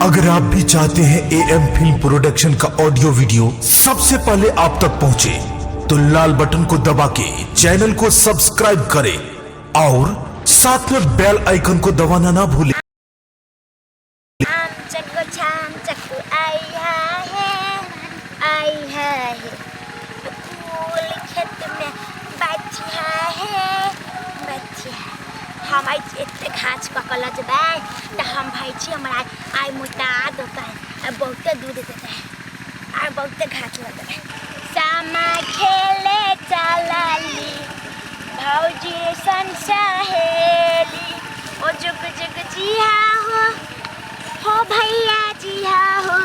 अगर आप भी चाहते हैं ए एम फिल्म प्रोडक्शन का ऑडियो वीडियो सबसे पहले आप तक पहुंचे, तो लाल बटन को दबा के चैनल को सब्सक्राइब करें और साथ में बेल आइकन को दबाना ना भूलें। आम चक्कू छाम चक्कू आई है, आई है। फूल खेत में बचिया है, बचिया। हम आई एते घास कऽ कऽ लऽ जेबै तऽ हम भैंसी हमरा आइ मोटा देतै आ बहुते दूध देतै। आ बहुते घास लऽ जेबै। सामा खेले चलली भौजी सन सहेली, ओ जुग जुग जिया हो, हो भैया जिया हो,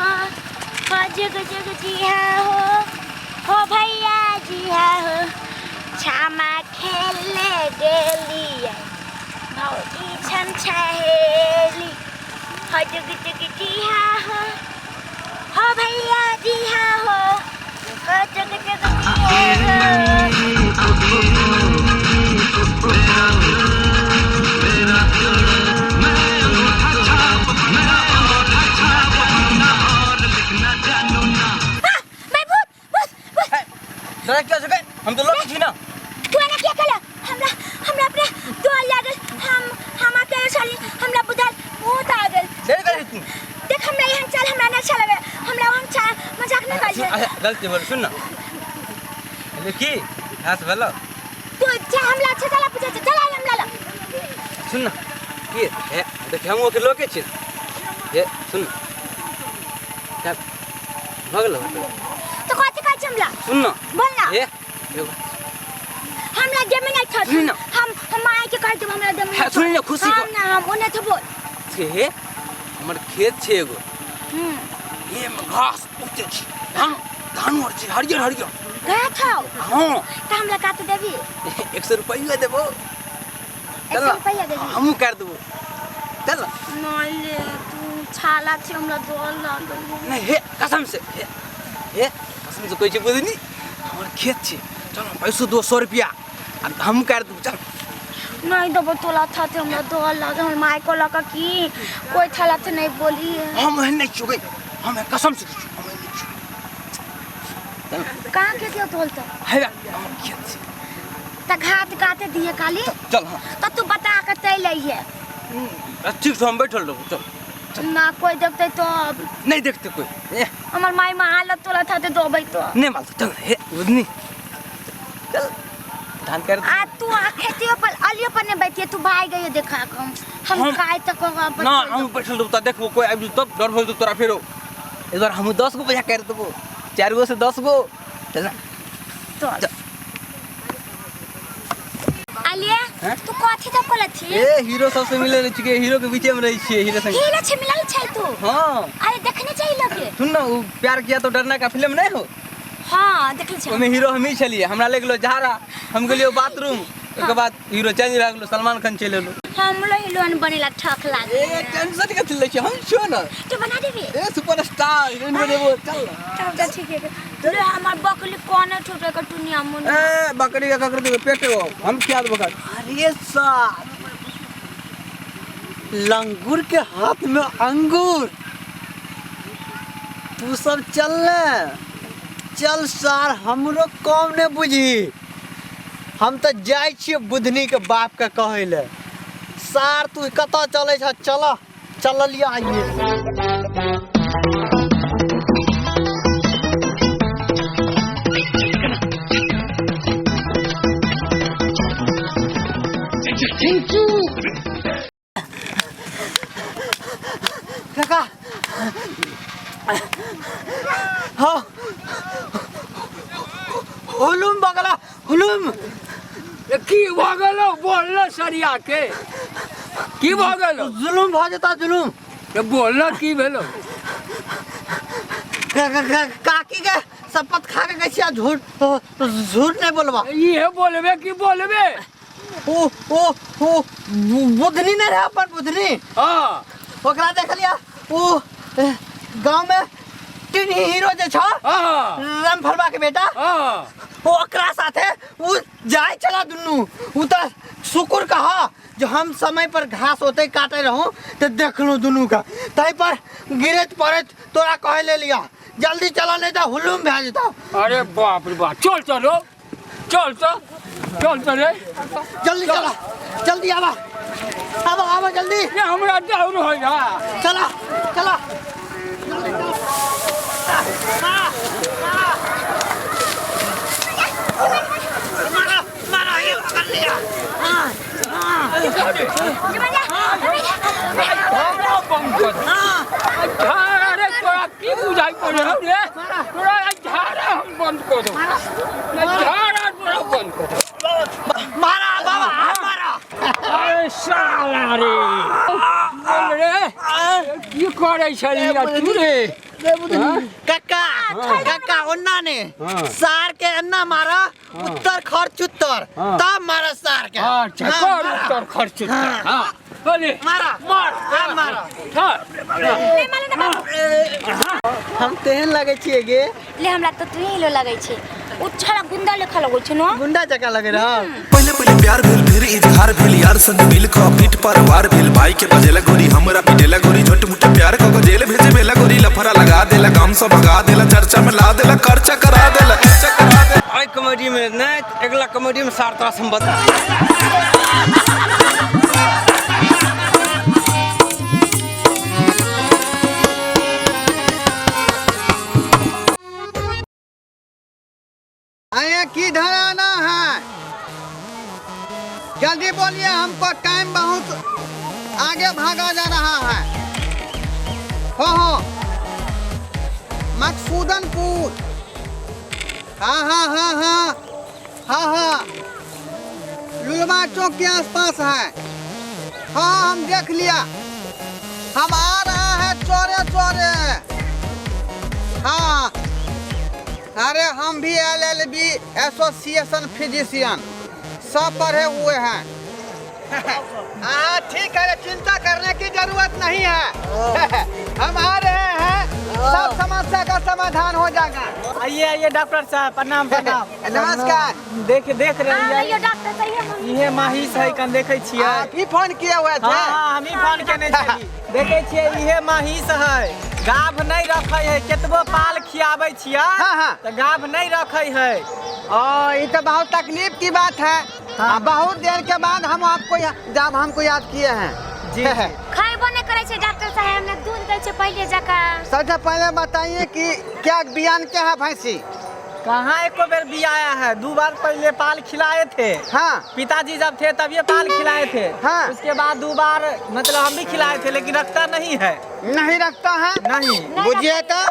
हो जुग जुग जिया हो, हो भैया जिया हो। छामा खेले गेलियै भौजी छन सहेली, हो जुग जुग जिया हो, हो भैया जिया हो, हो जुग जुग जिया हो। मैं भूत भूत भूत। डरा क्या सके? हम तो लोग छी ना। तू एना किया केला? हमरा हमरा अपने डर लागल। हम अकेले छली, हमरा बुझायल भूत आ गेल। डर गई तू? देख, हमरा एहन चाल हमरा नहि अच्छा लगे। हमरा ओहन चाल मजाक नहि बाजै। अच्छा, गलती बोल, सुन ना। हेलो, की घास भेलो? तू जा, हमरा अच्छा चला पूछे, चला हमरा लग। सुन ना, की हे देख, हम ओके लोके छी। हे सुन, चल भऽ गेलो। तो कथी कहै छै हमरा? सुन ना। बोल ना। हे एगो हमरा देमे नहि छ। सुन ना। हम माय के कह देब, हमरा देमे। हे, सुन ना, खुशी हम ना, हम ओने थे बोल। छे हे, हमर खेत छै एगो। एमे घास बहुते छै, धान धान आर छै हरियर हरियर। गाछ हौ? हाँ। तऽ हमरा काट देबी? 100 रुपैआ देबो। एक सौ रुपैआ देबी? हमहूँ काटि देबो, चल ना। नहीं ले, तू छाला छै, हमरा डर लागल। नहीं हे, कसम से, हे हे कसम से कहै छै बुझनी, हमर खेत छै, चल हम पैसो दो 100 रुपया आ हम काटि देबो, चल। नहीं देबो तोला था, हमरा डर लागल। हमर माय कहलक कि कोई थाला थे नहीं बोली। हम एहन नहि छियौ गै, हम एहन कसम से कहै छियौ, हम एहन नहि छियौ। कहाँ खेत है तोल? तो हे हमर खेत छै। त घात काटे दिए काली। चल, हाँ। त तू बता के तै लइहे। ठीक छै, हम बैठल रहबो, चल। ना कोई देखते तो? नहीं देखते कोई, ए। हमर माय महालत तोला था ते देबै तो। नहीं मालते, चल हे बुझनी, चल धान कर। आ तू आ खेतियो पर अलियो पर नहीं बैठिए, तू भाग गई देखा हम हम खाए तक ना। हम बैठल रहबो त देखबो, कोई आबि जेतौ तब डर भऽ जेतौ तोरा फेरो। एक बार हम 10 गो पैसा कर देबो, 4 गो से 10 गो, चल ना। चल अलिया। हैं? तू कथी तो बोलत छी? ए हीरो सबसे मिले रहै छियै, हीरो के बीचे में रहै छियै, हीरो संग। हीरो छे मिलल छै तू? हाँ। अरे देखने चाहिए लोग के। सुन ना, वो प्यार किया तो डरना का फिल्म नहीं हो? हाँ, देखले छै। ओहिमे हीरो हमही छलियै। हमरा ले गेलो झाड़ा, हम गेलियो बाथरूम, ओकर बाद हीरो चेंज भए गेलो, सलमान खान चलि एलो। हमरो हीरोइन बनेला ठक लागे। ए टेंशन कथी लै छियै, हम छियो ना। तू बना देबी? ए सुपरस्टार हीरोइन बनेबो, चल ना। तब तो ठीक है। रे हमर बकली कोने छोटे के टुनिया मुन। ए बकरी के ककरो देबे पेट हो, हम खिया देबो का। अरे सार, लंगूर के हाथ में अंगूर। तू सब चल ने, चल सार, हमरो कम ने बुझी। हम तऽ जाइ छियै बुधनी के बाप के कहै ले। सार तू कतऽ चलै छ? चल, चललियै आइए। काका, हाँ, हुलुम बगला हुलुम। ए, की भऽ गेलौ? बोल न सरिया के, की भऽ गेलौ? जुलुम भऽ जेता, जुलुम। ए, बोल न, की भेलौ? काकी के शपथ खा के कहै छियै, झूठ झूठ नहीं बोलबा। इहे बोलबे की बोलबे? ओ ओ ओ बुधनी नहीं रहे अपन बुधनी? हाँ। ओकरा देखलिया, ओ गांव में टिन्ही हीरो जे छ, रामफलवा के बेटा, हाँ, ओ ओकरा साथे उ जाय चला दुनू। उ त शुक्र कह जो हम समय पर घास ओते काटे रहूं तो देखलूं दुनू का ताहि पर गिरैत पड़ैत तोरा कहे ले लिया जल्दी चला नहीं तो हुलुम भए जेता। अरे बाप रे बाप, चल चलो, चल तो, चल तो रे। जल्दी चला, जल्दी आवा, आवा आवा जल्दी। ये हमरा दौड़ हो जा। चला चला जल्दी चला। मारा मारा ये पकड़ लिया। अरे तोरा की बुझाई पड़े हौ रे? तोरा झाड़ा हम बंद कर दो, झाड़ा तोरा बंद कर दो। मारा बाबा मारा। अरे साला रे, बोल रे, की करै छली तू रे? काका काका ओन्ना ने सार के अन्ना मारा, उत्तर खर्च उत्तर तब मारा सार के। अच्छा कर उत्तर खर्च उत्तर। हाँ बोले मारा मार। हाँ मारा। हाँ ले मारे ना बाबू। हम तेहन लगे छियै गे? ले हमरा तो तू ही लो लगे छै, उ छड़ा गुंडा लेखा लगै छै न। गुंडा जका लगे रह। पहले पहले प्यार भेल, फिर इजहार भेल, यार संग मिल क पीठ पर वार भेल, भाई के बजेला गोरी हमरा पिटेला गोरी, झट मुठ प्यार क जेल भेजे बेला गोरी, लफड़ा लगा देला काम सब भगा देला, चर्चा में ला देला, खर्चा करा देला, खर्चा करा देला। आई कॉमेडी में नहीं, अगला कॉमेडी में सार तोरा हम बता। आया किधर आना है? जल्दी बोलिए, हमको टाइम बहुत आगे भागा जा रहा है। हो हो मकसूदनपुर। हाँ हाँ हाँ हाँ हाँ हाँ लुलवा चौक के आसपास है। हाँ हम देख लिया, हम आ रहा है चोरे चोरे। हाँ अरे हम भी LLB association physician सब पढ़े हुए हैं। हाँ ठीक है, चिंता करने की जरूरत नहीं है। हम आ रहे हैं, सब समस्या का समाधान हो जाएगा। आइए आइए डॉक्टर साहब, प्रणाम प्रणाम। नमस्कार। देख देख रहे हैं डॉक्टर साहब, इहे महिष है कन देखे छियै। आप ही फोन किए हुए थे? हाँ हम ही फोन केने छी। देखे छियै इहे महिष है, गाभ नहीं रखे है, केतबो पाल खियाबै छियै। हाँ हाँ। तो गाभ नहीं रखे है। ओ ये तो बहुत तकलीफ की बात है। हाँ। बहुत देर के बाद हम आपको जब हमको याद किए हैं जी। खाइबो नहीं करे छे डॉक्टर साहब, ने दूध दै छे पहले जका। सबसे पहले बताइए कि क्या बियान के है भैंसी? कहाँ एको बेर बियाया है, दो बार पहले पाल खिलाए थे। हाँ पिताजी जब थे तब ये पाल खिलाए थे। हाँ उसके बाद दो बार मतलब हम भी खिलाए थे, लेकिन रखता नहीं है। नहीं रखता है? नहीं। बुझिए तो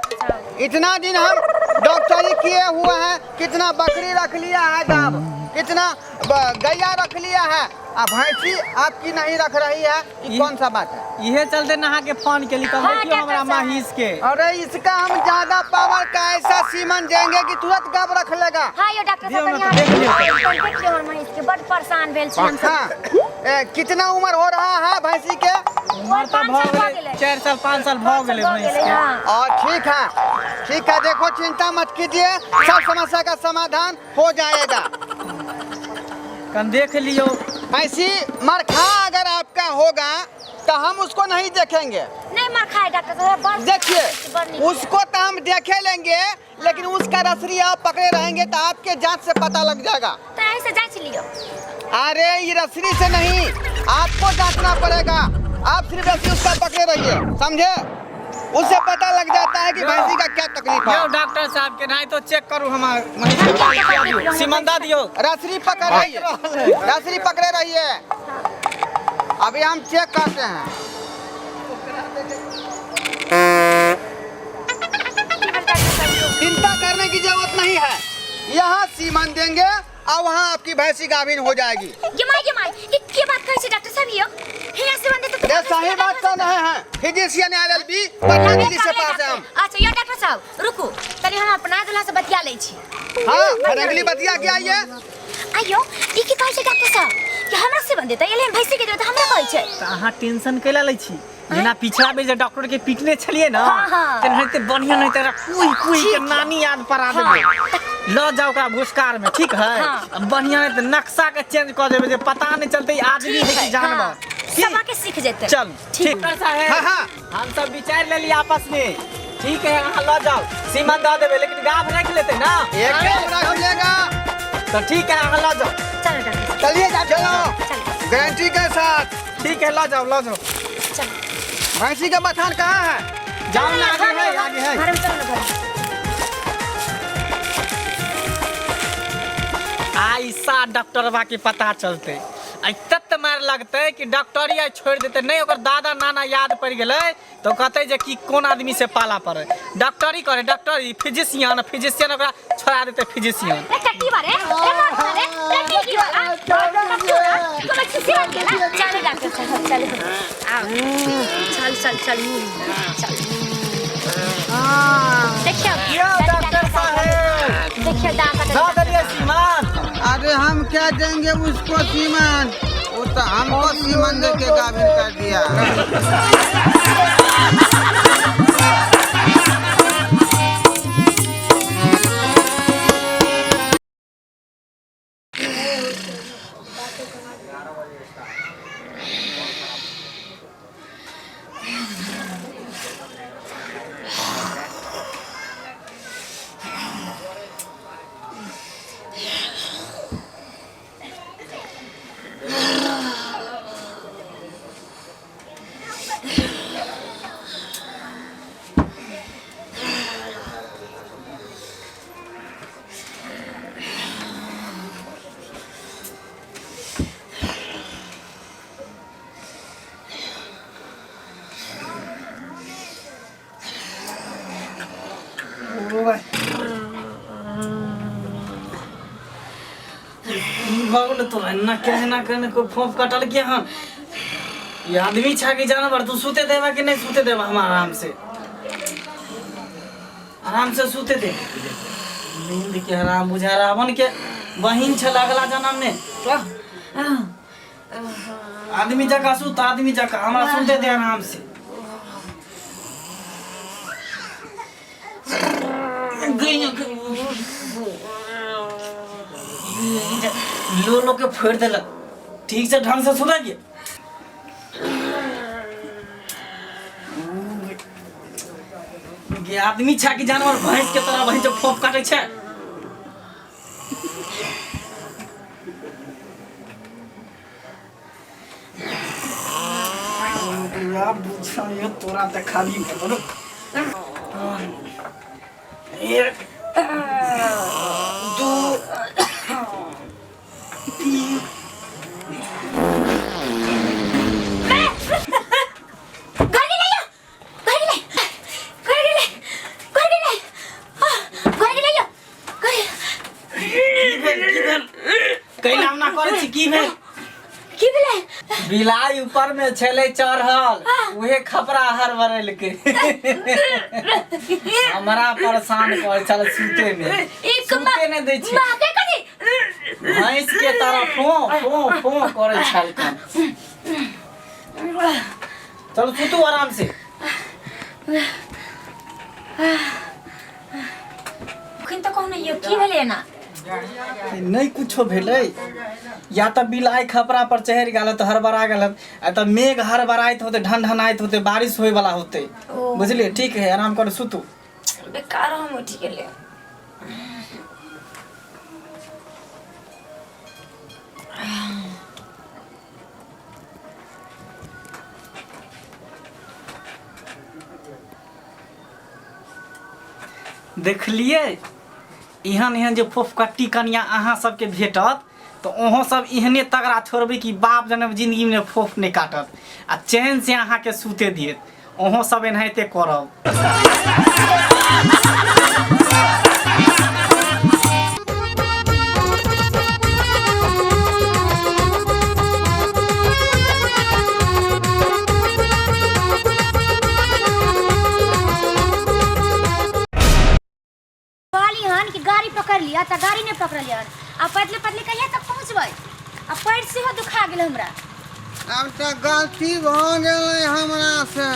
इतना दिन हम डॉक्टरी किए हुए हैं, कितना बकरी रख लिया है दाब, कितना गैया रख लिया है, आ भैंसी आपकी नहीं रख रही है, ये कौन सा बात है? इहे चलते नहा के फोन के लिए देखियो हमरा महिष के। अरे इसका हम ज्यादा पावर का ऐसा सीमन देंगे कि तुरंत गब रख लेगा। हां यो डॉक्टर साहब देख लियो हमर महिष के, बड़ परेशान भेल छी हम। हां कितना उम्र हो रहा है भैंसी के? उम्र तो भ गेलै 4 साल 5 साल भ गेलै भैंस के। और ठीक है ठीक है, देखो चिंता मत कीजिए, सब समस्या का समाधान हो जाएगा। कन देख लियो भैंसी मरखा अगर आपका होगा तो हम उसको नहीं देखेंगे। नहीं मरखा है डॉक्टर साहब, देखिए उसको तो हम देखे लेंगे, लेकिन उसका रसरी आप पकड़े रहेंगे तो आपके जांच से पता लग जाएगा। तो ऐसे जांच लियो। अरे ये रसरी से नहीं, आपको जांचना पड़ेगा। आप सिर्फ रस्सी उसका पकड़े रहिए, समझे? उससे पता लग जाता है कि भैंसी का क्या तकलीफ है। डॉक्टर साहब के नहीं तो चेक करू हमार सीमंदा दियो। रसरी पकड़ रहिए, रसरी पकड़े रहिए, अभी हम चेक करते हैं। चिंता करने की जरूरत नहीं है, यहाँ सीमन देंगे और वहाँ आपकी भैंसी गाभिन हो जाएगी। ये माई ये क्या बात करै छै डॉक्टर साहब? यो हे सीमन दे तो ये सही बात कर रहे हैं, फिजिशियन एलएलबी पटना दिल्ली से पास है हम। अच्छा यो डॉक्टर साहब रुकू, तनी हम अपना दुल्हा से बतिया लै छी। हां अगली बतिया के आइए। आइयो ई की कहै छै डॉक्टर साहब कि हमरा सीमन देतै, एले हम भैंसी के देबै त हमरा कहै छै। त अहाँ टेंशन कैला लै छी? जेना पिछला बेर जे डॉक्टर के पीटने छलिए ना, तेनाहिते बढ़िया नहीं तेरा कुई कुई के नानी याद परा देबै। लऽ जाओ ओकरा भुसकार में, ठीक है? हाँ। बढ़िया नहीं तऽ नक्शा के चेंज कऽ देबै जे पता नहीं चलते ई आदमी है कि जानवर। हाँ, की? सबा के सीख जेतै। चल ठीक। डॉक्टर साहेब, हाँ, हाँ। हम सब विचार लेली आपस में, ठीक है? अहाँ लऽ जाओ, सीमा दऽ देबै, लेकिन गाभ राखि लेतै ना? एकदम रख लेगा। तो ठीक है, अहाँ लऽ जाओ। चलो डॉक्टर साहब। चलिए चलो। चलो। गारंटी के साथ। ठीक है, लऽ जाओ, लऽ जाओ। चलो। भैंसी का बथान कहाँ है? जाओ ना, आगे है, आगे है। घर में चलो ना, घर में। ऐसा डॉक्टरवा के पता चलते, आई तत मार लगते कि डॉक्टरी आई छोड़ देते नहीं। ओकर दादा नाना याद पड़ गेलै तो कहते जे कि कोन आदमी से पाला पड़े, डॉक्टरी करे, डॉक्टरी फिजिशियन, फिजिशियन ओकरा छोड़ा देते, फिजिशियन। ए टट्टी बारे, ए मार रे, ए टिकी वाला तो मैं किसी बात के ना। चलो डॉक्टर साहब, चलो, आओ, चल चल चल चल। देखियो यो डॉक्टर साहेब, देखियो दांत। दऽ देलियै सीमान। अरे हम क्या देंगे उसको सीमान, वो तो हमको सीमान दे के गाभिन कर दिया। भऽ गेलै तोरा एना केहना केहना कोइ फोफ कटल के हन? ई आदमी छा कि जानवर? तू सुते देबा कि नहीं सुते देबा? हम आराम से, आराम से सुते दे। नींद के हराम बुझा रावण के बहिन छल अगला जन्म में। आदमी जकाँ सुत, आदमी जकाँ। हमरा सुते दे आराम से। लो लो के फोड़ देलक। ठीक से ढंग से सुता के गे आदमी छा कि जानवर? भैंस के तरह भैंस जो फोफ काटे छै। बुझाइयो तोरा देखा दी। एक, दू, तीन। घर गेलै यौ, घर गेलै, घर गेलै, घर गेलै, घर गेलै यौ, घर। की भेल? की भेल? कैला ना करै छी? की भेल? की भेलै? बिलाई ऊपर में छलै चढ़ल, उहे खपरा हड़बड़ेलकै। हमरा परेशान करै छल सुते में। एक सुते नहि दै छै। माँ के कथी? भैंस के तरह फो फो फो करै छल। चलो, सुतू आराम से। अखन तऽ कहू ने यौ, की भेलै एना? नहि कुछो भेलै। या तऽ बिलाइ खपरा पर चढ़ि गेल तऽ हड़बड़ा गेल, आ तऽ मेघ हड़बड़ाइत होते, ढनढनाइत होते, बारिश होय वाला होते। ओ। बुझलियै? ठीक है, आराम करू, सुतू। बेकार हम उठि गेलै। देखलियै, एहन एहन जे फोफकट्टी कनिया अहाँ सबके भेटत तऽ अहूँ सब एहने तगड़ा छोड़बै कि बाप जनम जिंदगीमे फोफ नहि काटत आ चैन से अहाँके सुते देत। अहूँ सब एनाहिते करब। कहली हन कि गाड़ी पकड़ लिअ तऽ गाड़ी नहि पकड़लियै हन। आ पैदले पैदले कहिया तक पहुँचबै? आ पैर सेहो दुखा गेल हमरा। आब तऽ गलती भऽ गेलै हमरा से,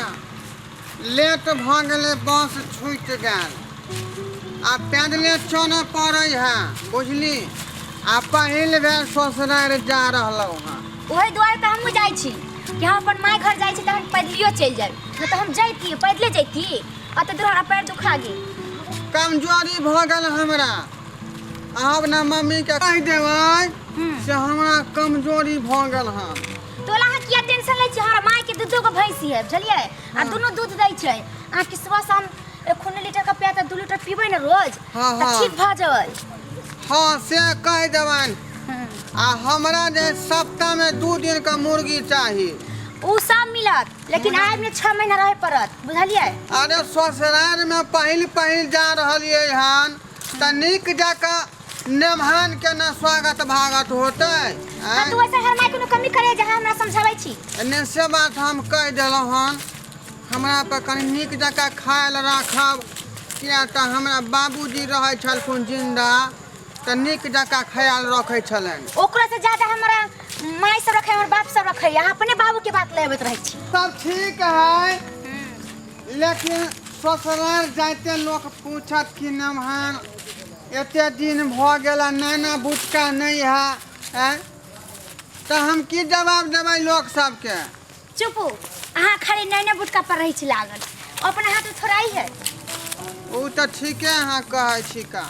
लेट भऽ गेलै, बस छूटि गेल। आ पैदले चलऽ पड़ै है बुझली। आ पहिल बेर ससुरारि जा रहलहुँ हँ। ओहि दुआरे तऽ हमहूँ जाइ छी कि हम अपन माय घर जाइ छी तऽ हम पैदलियो चलि जायब, नहि तऽ हम जैती पैदले जैती, अते दूर हमरा पैर दुखा गेल। कमजोरी भऽ गेल हमरा। आब ने मम्मीके कहि देबै से हमरा कमजोरी भऽ गेल हँ। तोला अहाँ किया टेंशन लै छी? हमरा माय के दू दू गो भैंसी है, बुझलियै? आ दुनू दूध दै छै। अहाँके सुबह शाम एक लीटर का पिया तऽ 2 लीटर पीबै ने रोज हाँ, तऽ हाँ। ठीक भऽ जेबै। हाँ से कहि देबनि। आ हमरा जे सप्ताहमे 2 दिनके मुर्गी चाही। उ सब मिलत, लेकिन आबि ने 6 महीना रहे पड़त, बुझलियै? अरे ससुरारिमे पहिल पहिल जा रहलियै हन तऽ नीक जकाँ नेमहान के ने स्वागत भागत होतै। हाँ, तू ऐसा हर माय कोनो कमी करे जहाँ हमरा समझाबै छी। ने से बात हम कहि देलहुँ हन। हमरा पर कनि नीक जकाँ खाय लए राखब, किया तऽ हमरा बाबूजी रहै छलखुन जिन्दा तऽ नीक जकाँ ख्याल रखै छलनि। ओकरा से ज्यादा हमरा माय सब रखे, हमर बाप सब रखे। अहाँ अपने बाबू के बात लेबैत रहै छी। सब ठीक है, लेकिन ससुराल जाइते लोक पूछत कि नमहर एते दिन भऽ गेल आ नैना बुचका नहि है, आँय? तऽ हम की जवाब देबै लोक सबके? चुपू, अहाँ खाली नैना बुटका पर रहै छी लागल, अपना हाथ थोड़ा ही है। ओ तऽ ठीके अहाँ कहै छी का,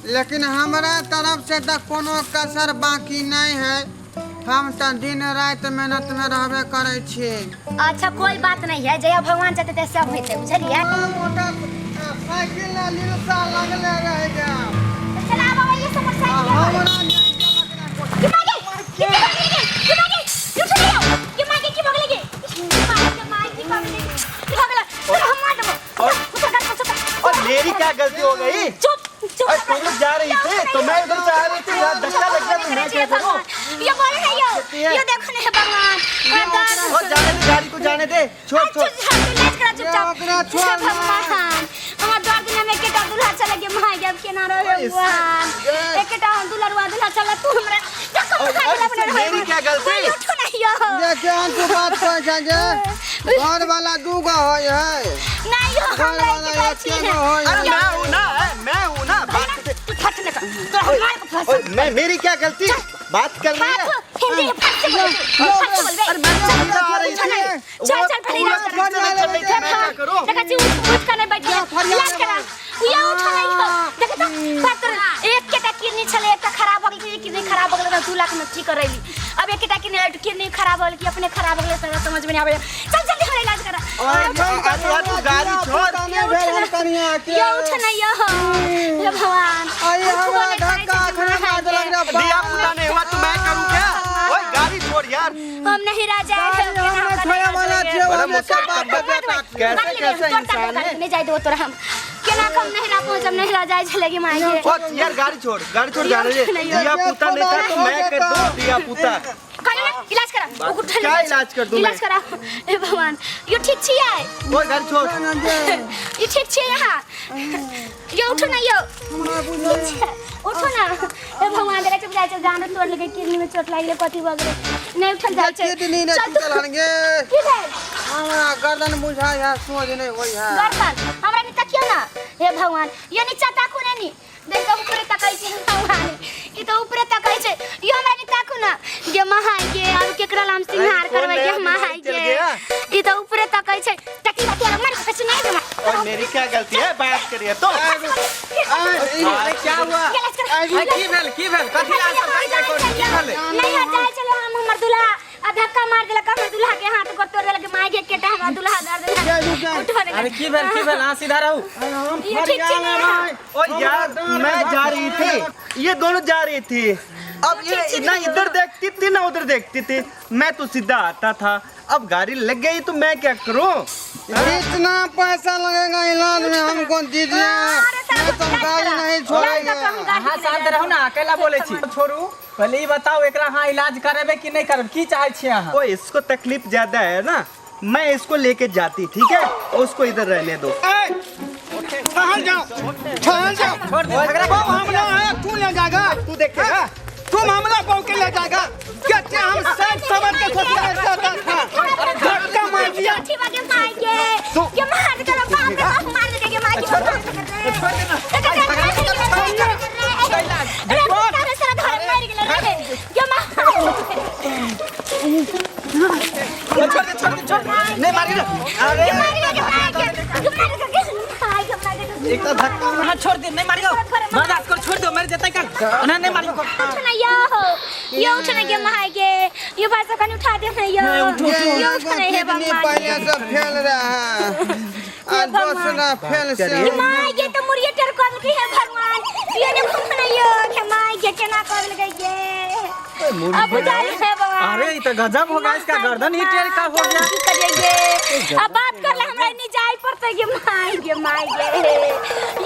लेकिन हमरा तरफ से तऽ कोनो कसर बाकी नहि है। हम तऽ दिन राति मेहनत में रहबे करै छी। अच्छा कोई बात नहीं है, जया भगवान चाहते ते सब होते, बुझलियै? साइकिल ना लिलसा लगले रह जाब। तो चला आबो ये सब मोटरसाइकिल। हमरा की मागे की मागे की मागे उठ लियो, की मागे की भगले गे, की मागे की भगले की भगला तोरा हम मार देबो। उतर गाड़ी पर से, उतर। और मेरी क्या गलती हो गई? चुप चुप। अरे तुम लोग जा रही थी तो मैं इधर से आ रही थी, यहाँ धक्का लग गया तो मैं क्या करूँ? ये बोले नहीं यो, ये देखो नहीं भगवान। और जाने दे गाड़ी को, जाने दे, छोड़ छोड़। चुपचाप ओकरा छोड़ ना। भगवान, हमर डर दिन में एकेटा दूल्हा चले गे my गे, अब केना रहे भगवान? एकेटा हम दुलरुआ दूल्हा चले, तू हमरा धक्का और मुक्का और देला इससे बने मेरी क्या गलती? उठो नहीं यो। देखिए हम तू बात कहै छै जे घर वाला दूगो होइ है। नहीं यो, घर हमरा वाला एकेटा छी। एकेगो होइ अरे है। मैं हूँ ना, मैं हूँ ना, बात करते। तू फट न कर, तोरा हम मार के फंसा। ओए, मैं मेरी क्या गलती? बात कर रही है। हिंदी के फट से बोल, फट से बोल बे। अरे मैं तो सीधा आ रही उठो थी। नहीं। चल चल पहले इलाज वो करा। चल चल रही थी, मैं क्या करूँ? देखा छी उठ उठ के नहीं बैठे, इलाज करा। उया उठ नहीं हो, देखा तो बात कर। एक केटा किडनी छले, एकटा खराब हो गेल, किडनी खराब हो गेल 2 लाख में ठीक करैली। अब एक केटा किडनी किडनी खराब हो गेल कि अपने खराब हो गेल तोरा समझ में नहीं आवे। चल जल्दी हमरा इलाज करा। अरे यार तू गाड़ी छोड़। नहीं भेल हन कनिया के। यो उठ नहीं यो, हे भगवान। अरे उठबो हमरा नहीं करै धक्का छै अखने मार देलक रे बाप। दिया पुता नहीं हुआ तो मैं करूँ क्या? ओए गाड़ी छोड़ यार। हम नहीं राजा गाड़ी हमने छोड़े वाला छियै, बड़ा हमने मुश्किल सब बाप के बेटा छियै। कैसे कैसे इंसान है? नहीं जाय दो तोरा, हम केना कम नहीं रा पहुंचब, नहीं रा जाय छले कि my के। ओ यार गाड़ी छोड़, गाड़ी छोड़, जाने दे। दिया पुता नहीं था तो मैं कर दूं दिया पुता। कहले ना इलाज करा, ओ गुठल क्या इलाज कर दूं मैं? इलाज करा। हे भगवान, यो ठीक छियै? ओए गाड़ी छोड़। ई ठीक छियै यहाँ? यो उठो ना यो, उठो ना। हे भगवान, देखै छै बुझाइ छै जान तोड़ लेके, किडनी में चोट लागि गेलै, कथी भऽ गेलै, नहि उठल जाइ छै। किडनी नहि चल तू। टूटल हन गे। की भेल? हमरा गर्दन बुझाइ है, सोझ नहि होइ है। गर्दन हमरा नि तकियो ना। हे भगवान, यो नीचा ताकू ने नी, देख के ऊपरे तकै छै भगवान, ई तऽ ऊपरे तकै छै। यो हमरा नि ताकू ना गे महाय गे, आब केकरा लाम सिंहार अरे, करबै गे कौन नया महाय बीमारी चल गे। गया? ई तऽ ऊपरे तकै छै। तकी बात यार मार के सुनाई दे। और मेरी क्या गलती है? बात करिए तो। अरे क्या हुआ? अरे की भेल की भेल? कथी ला सब काय काय करू? की भेल? नहीं हट जाय चलो, हम हमर दूल्हा आ धक्का मार देलक, हमर दूल्हा के हाथ गोड़ तोड़ देलक my गे, केटा हमरा दूल्हा दर देलक। उठो ने। अरे की भेल की भेल? अहाँ सीधा रहू। ये ठीक छै ने यहाँ? ओ यार मैं जा रही थी, ये दोनों जा रही थी, अब ये ना इधर देखती थी ना उधर देखती थी, मैं तो सीधा आता था, अब गाड़ी लग गई तो मैं क्या करूं? इतना पैसा लगेगा इलाज में, हमको दीजिए, नहीं तो हम गाड़ी नहीं छोड़ेंगे। अहाँ शांत रहू ना, अकेला बोलै छी। छोड़ू, पहले ई बताउ एकरा अहाँ इलाज करेबै कि नहीं करबै? की चाहै छियै अहाँ? ओ इसको तकलीफ ज्यादा है ना, मैं इसको लेके जाती, ठीक है, उसको इधर रहने दो। ठहर जाओ, ठहर जाओ। छोड़ दे, झगड़ा वो हमला है, तू ले जाएगा, तू देखेगा, तुम हमला बहु के ले जाएगा। कहते हम सब समझ के ससुराल जाता था, धक्का मार दिया। ठीक बागे my गे, ये मार देलक, बाप रे बाप, मार देलक गे my गे। एक तो धक्का ना छोड़ दे नहीं मारियो बर्दाश्त कर छोड़ दो मर जेतै कल ओना नहीं मारियो उठ ना यो यो उठ ना गे माय गे यो भाई साहब कनी उठा दे ना यो यो उठ ना हे किडनी भगवान पहले से फेल रहा है आ दूसरा फेल से ये my गे तो मुरिये टर कर के हे भगवान ये ने घूम ना यो के my गे केना कर लगे गे अब बुझाई हे भगवान अरे ये तो गजब हो गया इसका गर्दन ही टेढ़ का हो गया की करिए अब बात कर ले हमरा नहीं जाई पड़ते गे my गे my गे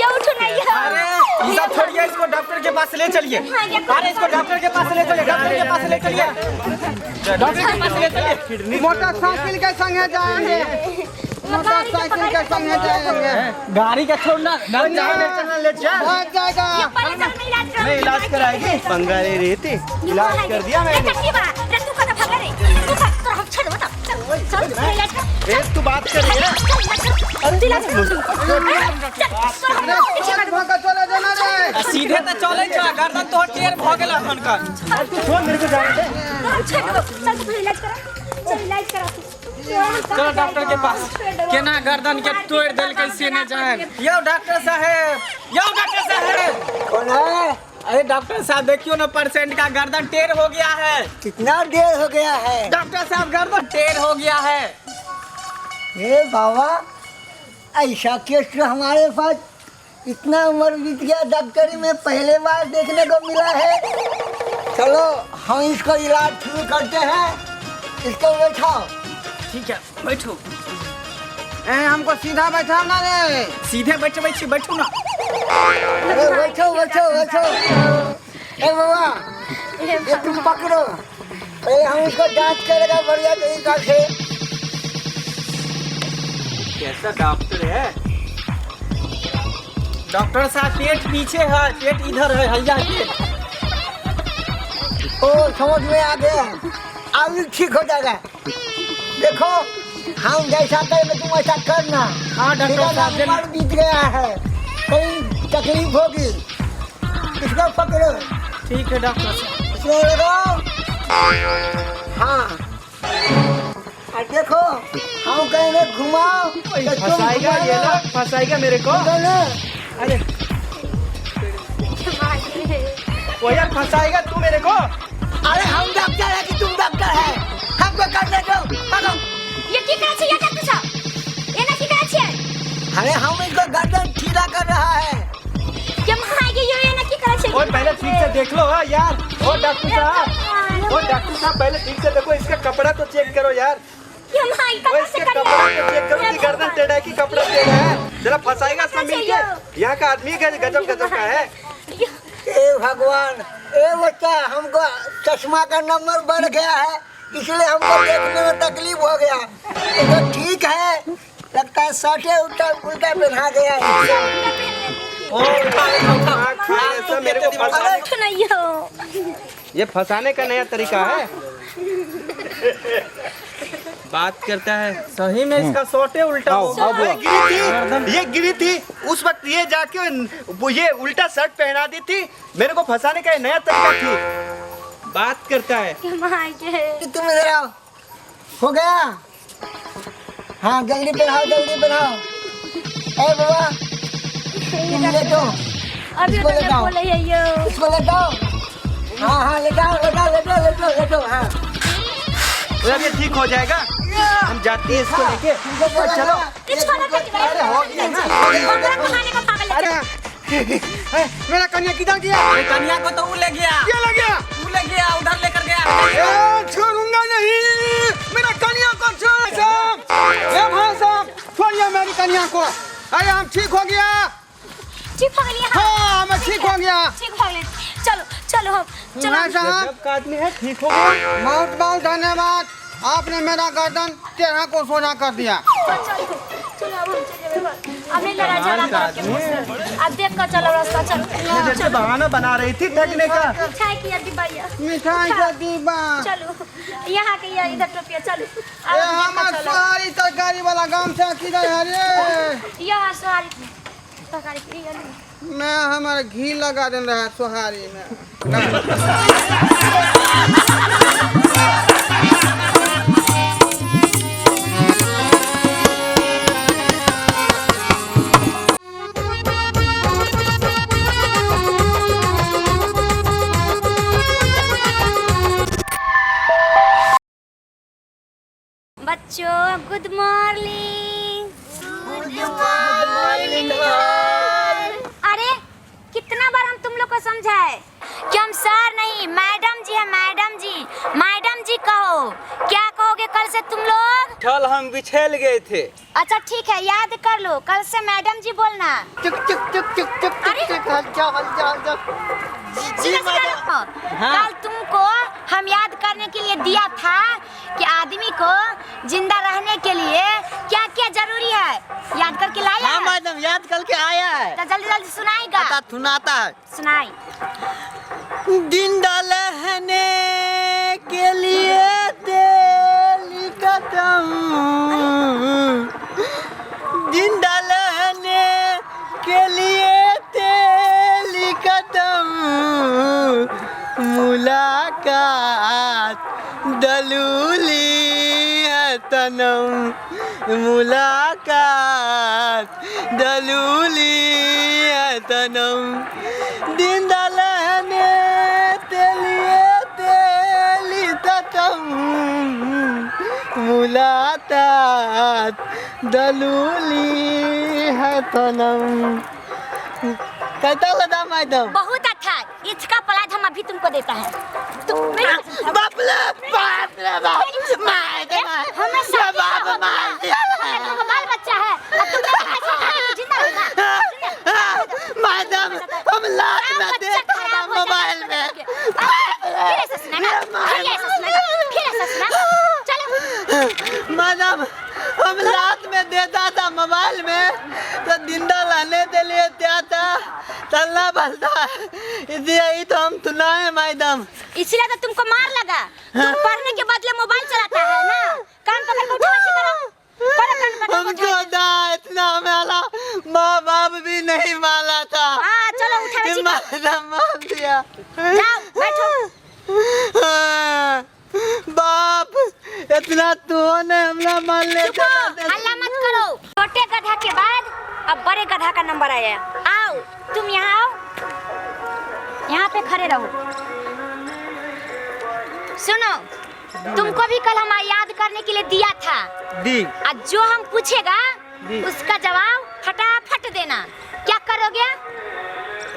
यो उठ ना यो अरे ये सब छोड़िए इसको डॉक्टर के पास ले चलिए अरे इसको डॉक्टर के पास ले चलिए डॉक्टर के पास ले चलिए डॉक्टर के पास ले चलिए मोटरसाइकिल के संगे जाएंगे मोटरसाइकिल के संगे जाएंगे गाड़ी का छोड़ना ना ले चल भाग जाएगा ये पहले चल मैं इलाज कर मैं इलाज कराएगी पंगा ले रही थी इलाज कर दिया मैंने रे तू कहाँ भाग रे तू भाग तोरा हम छोड़ बता चल चल तू इलाज कर ए तू बात कर रही है चल तू इलाज कर चल अरे छोड़ भाग चले जाना रे सीधे तो चले छ गर्दन तो टेढ़ भ गेल अखन का तू छोड़ मेरे को जाने दे चल तू इलाज करा चल इलाज करा तू चलो डॉक्टर के पास केना गर्दन के तोड़ देलकै से ने जान यो डॉक्टर साहब यो डॉक्टर साहब कौन है अरे डॉक्टर साहब देखियो ना पेशेंट का गर्दन टेढ़ हो गया है कितना देर हो गया है डॉक्टर साहब गर्दन टेढ़ हो गया है हे बाबा, ऐसा केस तो हमारे पास इतना उम्र बीत गया डॉक्टरी में पहले बार देखने को मिला है। चलो हम इसको इलाज शुरू करते हैं। इसको बैठाओ। ठीक है बैठो। ए हमको सीधा बैठा ना रे। सीधे बैठे छी बैठो ना। अरे बैठो बैठो बैठो। ए बाबा ये तुम पकड़ो, पहले हम इसको जांच करेगा बढ़िया तरीका से। कैसा डॉक्टर है? डॉक्टर साहब पेट पीछे है, पेट इधर है, हैया पेट। ओ समझ में आ गया, अभी ठीक हो जाएगा। देखो हम जैसा करेंगे तुम ऐसा करना। हाँ डॉक्टर साहब उम्र बीत गया है, कहीं तकलीफ होगी। इसको पकड़ो। ठीक है डॉक्टर साहब। इसको लगाओ। हाँ और देखो हम कहेंगे घुमाओ तो तुम फंसाएगा ये ना, फंसाएगा मेरे को। अरे वो यार फंसाएगा तू मेरे को। अरे हम डॉक्टर है कि तुम डॉक्टर है? हमको करने दो। पकड़ो। ये की करै छै ये डॉक्टर साहब? ये ना की करै छै? अरे हम इसको गर्दन सीधा कर रहा है। ये महागे ये ना की करै छै? और पहले ठीक से देख लो हाँ यार। और डॉक्टर साहब, और डॉक्टर साहब पहले ठीक से देखो, इसका कपड़ा तो चेक करो यार। ये महागे और इसके कपड़ा तो चेक करो कि गर्दन टेढ़ा है कि कपड़ा टेढ़ा है। जरा फंसाएगा सब मिलके। यहाँ का आदमी गजब गजब का है। ए भगवान, ए बच्चा हमको चश्मा का नंबर बढ़ गया है इसलिए हमको देखने में तकलीफ हो गया। तो ठीक है, लगता है साठे उल्टा उल्टा पहना गया है। ये फंसाने का नया तरीका है। बात करता है सही में इसका सोटे उल्टा हो गया। गिरी थी, ये गिरी थी उस वक्त, ये जाके वो ये उल्टा शर्ट पहना दी थी मेरे को फंसाने का नया तरीका थी। बात करता है। तुम इधर आओ। हो गया? हाँ जल्दी पहनाओ जल्दी पहनाओ। ए बाबा तुम ले जाओ। अभी इसको ले जाओ। इसको ले जाओ। हाँ हाँ ले जाओ ले जाओ ले जाओ ले जाओ ले जाओ। हाँ अब ये ठीक हो जाएगा, हम जाती है इसको लेके। चलो अरे मेरा कन्या किधर गया? कन्या को तो वो ले गया। क्या ले गया? वो ले गया, उधर लेकर गया। छोड़ूंगा नहीं मेरा कन्या को। छोड़ साहब, ए भाई साहब छोड़िए मेरी कन्या को। अरे हम ठीक हो गया। ठीक हो गया? हाँ मैं ठीक हो गया। ठीक हो गया, चलो चलो हम चलो। साहब का आदमी है, ठीक हो गया। बहुत बहुत धन्यवाद, आपने मेरा गर्दन टेढ़ा को सोना कर दिया। चलो चलो अब हम चले। अब नहीं लड़ाई झगड़ा करके अब देख कर चलो रास्ता। चलो जैसे बहाना बना रही थी ठगने का। मिठाई की डिब्बा, मिठाई का डिब्बा। चलो यहाँ के यहाँ इधर टोपिया। चलो ए हमार सोहारी तरकारी वाला गामछा किधर है रे? यहाँ सोहारी तरकारी मैं हमारा घी लगा दे रहा है सोहारी में। Good morning. Good morning. अरे कितना बार हम तुम लोग को समझाए कि हम सर नहीं मैडम जी है, मैडम जी, मैडम जी कहो। क्या कहोगे कल से तुम लोग? कल हम बिछल गए थे। अच्छा ठीक है, याद कर लो, कल से मैडम जी बोलना। चुक चुक चुक चुक चुक अरे! चुक हल जाओ हल जाओ हल जाओ। जी सीधा सीधा मैडम। रखो। हाँ। कल तुमको हम याद करने के लिए दिया था कि आदमी को जिंदा रहने के लिए क्या क्या जरूरी है, याद करके लाया? हाँ मैडम, याद करके आया है। तो जल्दी जल्दी सुनाएगा। आता सुनाता है। सुनाई। जिंदा रहने के लिए तेरी कसम, जिंदा रहने के लिए तेरी कसम, मुलाकात दलूली है तनम, मुलाकात दलूली है तनम, जिंदा रहने के लिए तेरी कसम, मुलाकात दलूली है तनम। कैसा लगा मैडम? बहुत अच्छा। इसका प्लाज हम अभी तुमको देता है। तुम मेरी कसम खाओ। बाप रे बाप रे बाप, मार दे मार। हमें शादी बाप का हो मार गया। दिया। हमें तुमको बाल बच्चा है और तुम मेरे पैसे खा के तो जिंदा रहेगा। मैडम हम लात सब में बच्चा देता था खराब हो मोबाइल जाता में। है। फिर ऐसा सुनाना, फिर ऐसा सुनाना, फिर ऐसा सुनाना। चलो। मैडम हम रात में देता था मोबाइल में तो जिंदा रहने के लिए क्या था चलना पड़ता है, इसलिए ही तो हम सुनाए मैडम। इसलिए तो तुमको मार लगा। तुम पढ़ने के बदले मोबाइल चलाता है ना। कान पकड़ के उठा बच्चे करो। करो कान पकड़ के हमको उठा। ना इतना हमारा माँ बाप भी नहीं मारा था। हाँ चलो उठा बच्ची करो। मैडम मार दिया। जाओ बैठो। बाप इतना तू ने हमला मार ले चुप हो, हल्ला मत करो। छोटे गधा के बाद अब बड़े गधा का नंबर आया। आओ तुम यहाँ आओ, यहाँ पे खड़े रहो। सुनो, तुमको भी कल हम याद करने के लिए दिया था। दी आज जो हम पूछेगा जी। उसका जवाब फटाफट देना। क्या करोगे?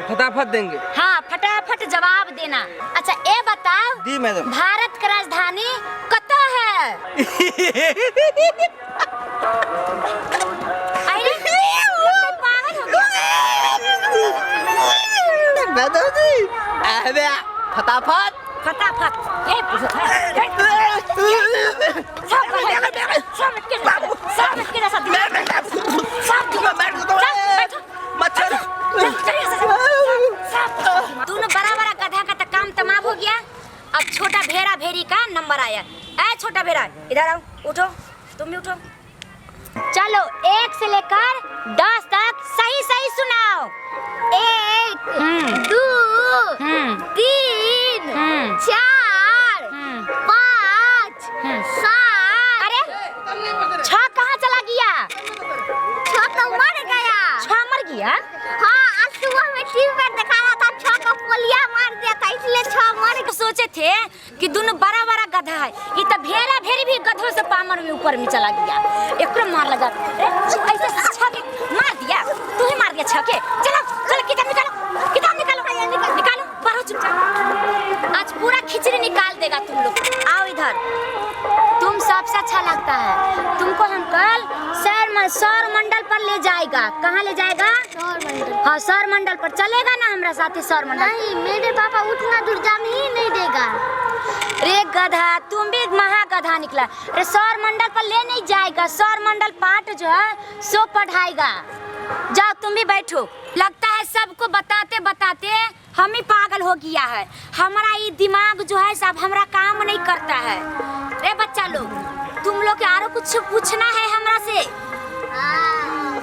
फटाफट देंगे। हाँ फटाफट जवाब देना। अच्छा ये बताओ, जी मैडम। भारत का राजधानी कतऽ है? अरे ये पागल हो गया। मैडम जी अरे फटाफट फटाफट। ए, सब सब के सब के जैसा दिमाग। सब दिमाग। चल, बैठो। मच्छर। चल, चल यहाँ से, सब। दोनों बड़ा बड़ा गधा का तो काम तमाम हो गया। अब छोटा भेड़ा भेड़ी का नंबर आया। ए छोटा भेड़ा इधर आओ, उठो, तुम भी उठो। चलो 1 से लेकर 10 तक सही सही सुनाओ। 1 2 3 4 5 7। अरे 6 कहाँ चला गया? 6 तो मर गया। 6 मर गया? हाँ आज सुबह में टीवी पर दिखा रहा था 6 का पोलिया मार दिया था, इसलिए 6 मर गया। सोचे थे कि दोनों बड़ा बड़ा गधा है, ये तो भेड़ा भेड़ी भी गधों से पामर में ऊपर में चला गया। एक मार लगा। ए, ऐसे 6 के मार दिया, तू ही मार दिया 6 के। चलो चलो किताब निकालो, किताब निकालो, निकालो, पढ़ो चुपचाप। आज पूरा खिचड़ी निकाल देगा तुम लोग। आओ इधर, तुम सबसे अच्छा लगता है। तुमको हम कल सौर मंडल पर ले जाएगा। कहाँ ले जाएगा? सौर मंडल। हाँ सौर मंडल पर चलेगा ना हमरा साथे सौर मंडल? नहीं, मेरे पापा उतना दूर जाने ही नहीं देगा। रे गधा, तुम भी महा गधा निकला। अरे सौर मंडल पर ले नहीं जाएगा, सौर मंडल पाठ जो है सो पढ़ाएगा। जाओ तुम भी बैठो। लगता है सबको बताते बताते हम ही पागल हो गया है। हमारा ये दिमाग जो है सब हमरा काम नहीं करता है। रे बच्चा लोग, तुम लोग के आरो कुछ पूछना है हमरा से?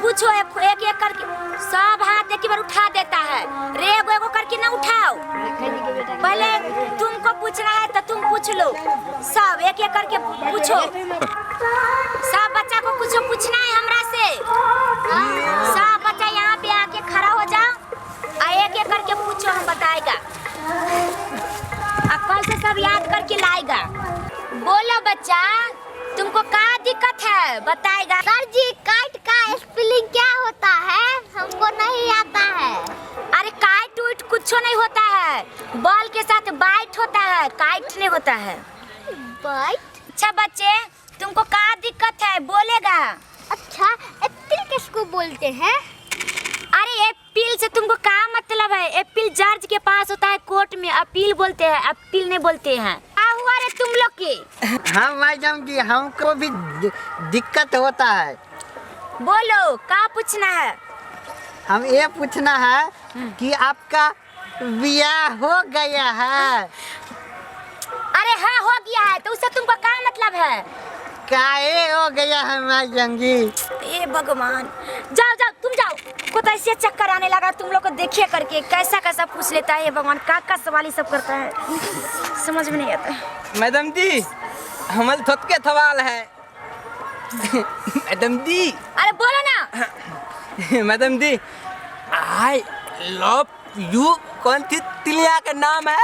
पूछो एक एक, एक करके। सब हाथ एक ही बार उठा देता है। रे एगो एगो करके ना उठाओ, पहले तुमको पूछना है तो तुम पूछ लो। सब एक एक करके पूछो। सब बच्चा को कुछ पूछना है हमरा से। सब बच्चा यहाँ पे आके खड़ा हो जाओ और एक एक करके पूछो, हम बताएगा। और कल से सब याद करके लाएगा। बोलो बच्चा, तुमको का दिक्कत दिक्कत है बताएगा? सर जी, काइट का स्पेलिंग क्या होता है? हमको नहीं आता है। अरे काइट उइट कुछ नहीं होता है, बॉल के साथ बाइट होता है, काइट नहीं होता है। बाइट? अच्छा बच्चे, तुमको क्या दिक्कत है बोलेगा? अच्छा, एप्पल किसको बोलते हैं? अरे अपील से तुमको क्या मतलब है? अपील जज के पास होता है कोर्ट में, अपील बोलते हैं, अपील नहीं बोलते हैं। क्या हुआ रे तुम लोग के? हाँ मैडम जी, हमको भी दिक्कत होता है। बोलो, क्या पूछना है? हम ये पूछना है कि आपका ब्याह हो गया है? अरे हाँ हो गया है, तो उससे तुमको क्या मतलब है? काहे हो गया है मैडम जी? ए भगवान, जाओ जाओ तुम जाओ, को तो ऐसे चक्कर आने लगा तुम लोग को देखिए करके, कैसा कैसा पूछ लेता है भगवान, का का सवाल ही सब करता है, समझ में नहीं आता है। मैडम जी, हमारे थोतके सवाल है मैडम जी। अरे बोलो ना। Madam ji, I love you कौन सी तिलिया का नाम है?